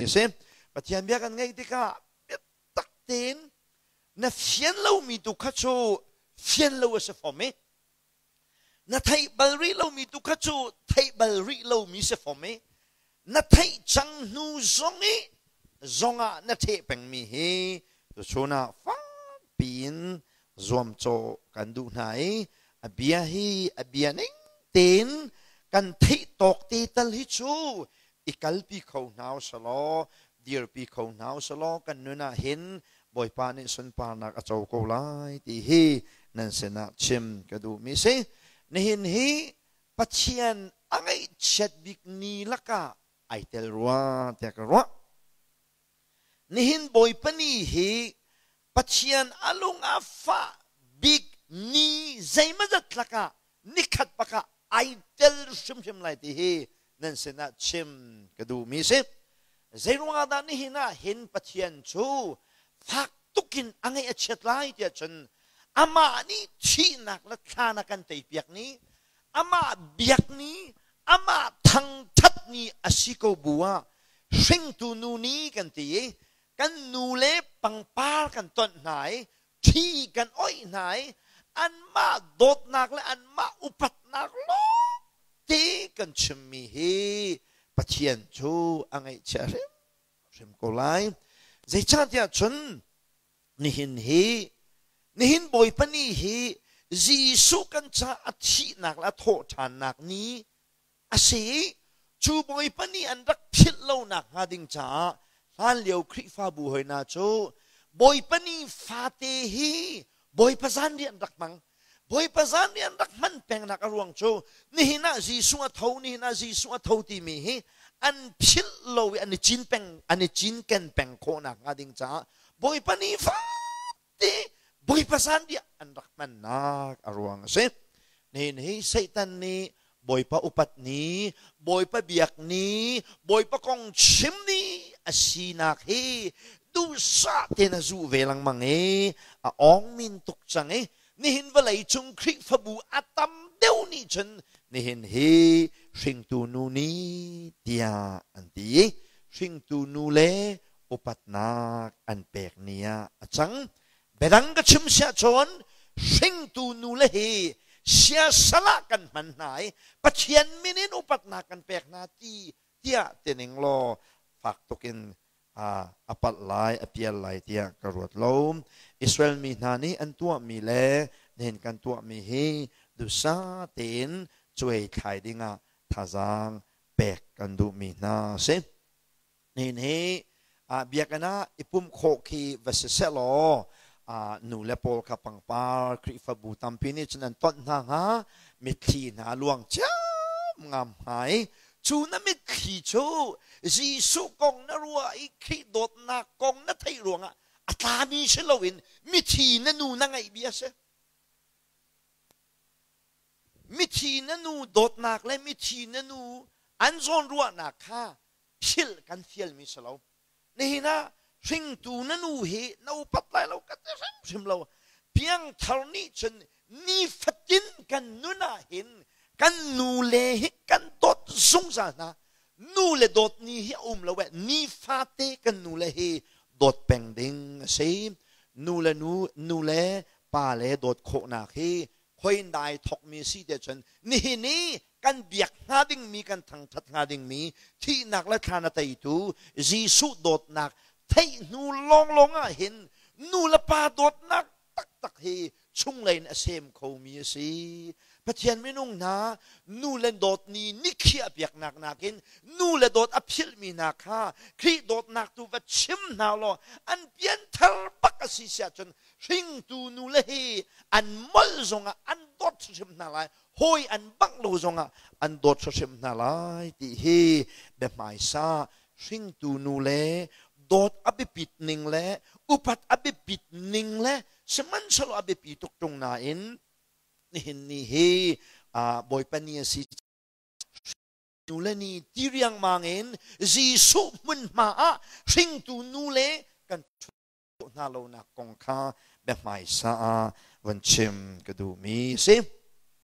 mi si. Pathian bia kan ngaih tikah biatak tein na fian lomi tu kha cu fian lo a si fom i na theih bal rih lomi tu kha cu theih bal rih lomi si fom i na theih cang hnu zong i zongah na theh pengmi hi tuchun ah fakpi in zuamcawh kan duh hna i a bia hi a bia ning tein kan theih tawk te tal hi cu i kalpi kho hna usalaw dirpi kho hna usalaw kan nun ah hin Bawipa nih sunparnak a co ko lai ti hi nan sinah chim ka duhmi si. Nihin hi Pathian a ngaihchiat bik ni lakah ai tel rua tiah ka ruah. Nihin Bawipa ni hi Pathian a lung a fah bik ni zeimazat lakah nikhat bakah ai tel hrimhrim lai ti hi nan sinah chim ka duhmi si. Zeiruangah dah nihin ah hin Pathian cu fak tukin a ngaih a chiat lai tiah cun amah nih thihnak le thlan a kan teipiak ni, amah biak ni, amah thangthat ni a si ko bu ah hringtu nu ni kan ti i kan nu le pangpar kan tonh hna i ṭhi kan oih hna i anmah dawtnak le anmah upatnak lawngte kan chimmi hi Pathian cu a ngaihchia hrimhrim ko lai. Zeicahtiah cun nihin hi nihin Bawipa ni hi Jesuh kan caah a thihnak le a thawhṭhannak ni a si i cu Bawipa nih an rak philh lonak hnga ding caah hlanlio Khrihfabu hoi hna cu Bawipa ni fate hi Bawipa zanriah an rak hmang. Bawipa zanriah an rak hman pengnak a ruang cu nihin ah Jesuh a tho, nihin ah Jesuh a tho timi hi an philh lo i an i cin peng, an i cinken peng khawhnak hnga ding caah Bawipa ni fate Bawipa zanriah an rak hmannak a ruang a si. Nihin hi Satan nih Bawipa upat ni, Bawipa biak ni, Bawipa kong chim ni a sinak hi duhsah tein a zuh ve lengmang i a awng min tuk cang i nihin vawlei cung Khrihfabu a tam deuh nih cun nihin hi hringtu nu ni tiah an ti i hringtu nu le upatnak an pek ni ah a cang. Biadang ka chim siah cun hringtu nule hi siasal ah kan hman hna i Pathian min in upatnak kan pek hna ti tiah tining law fak tuk in a palh lai a pial lai tiah ka ruat lo. Israel mi hna nih an tuahmi le nihin kan tuahmi hi duhsah tein cuai thlai dingah thazaang pek kan duhmi hna a si. Nihin hi biakinn ah i pumh khawh khi va si sehlaw nu le pawl kha pangpar Khrihfabu tampi nih cun an tonh hna hnga, mitthli hna luang ciam ngam hnga i cu na mitthli cu Jesuh kong na ruah i Khrih dawtnak kong na theih ruangah a tlami si loin mithi na nu na ngeih bia a si. Mithi na nu dawtnak le mithi na nu an zawnruahnak kha philh kan fialmi si lo. Nihin ah hringtu na nu hi na upat lai lo ka ti hrimhrim lo. Piangthar nih cun nifatin kan nun ah hin kan nu le hi kan dawt zungzal hna. Nu le dawt ni hi a um lo eh. Nifate kan nu le hi dawt peng ding a si. Nu le nu, nu le pa le dawt khawhnak hi khoin dai thokmi si te cun nihin i kan biak hnga dingmi kan thangthat hnga dingmi thihnak le thlan a teitu Jesuh dawtnak theih hnu lawnglawng ah hin nu le pa dawtnak taktak hi chunglei in a sem khomi a si. Pathian minung hna nu le dawt ni nikhiah piaknak nakin nu le dawt a philhmi hna kha Khrih dawtnak tu va chim hna law an pianthar bak a si siah cun hringtu nu le hi an molh zongah an dawt hrim hna lai hawi an bangh lo zongah an dawt hrim hna lai ti hi biahmaisa hringtu nu le dawt a biapit ning le upat a biapit ning le sihmanhsehlaw a biapi tuk ṭung nain nihin ni hi Bawipa ni a si nu le ni ti riangmang in Jesuh hmunhma ah hringtu nu le kan hna lonak kong kha biahmaisa ah von chim ka duhmi si.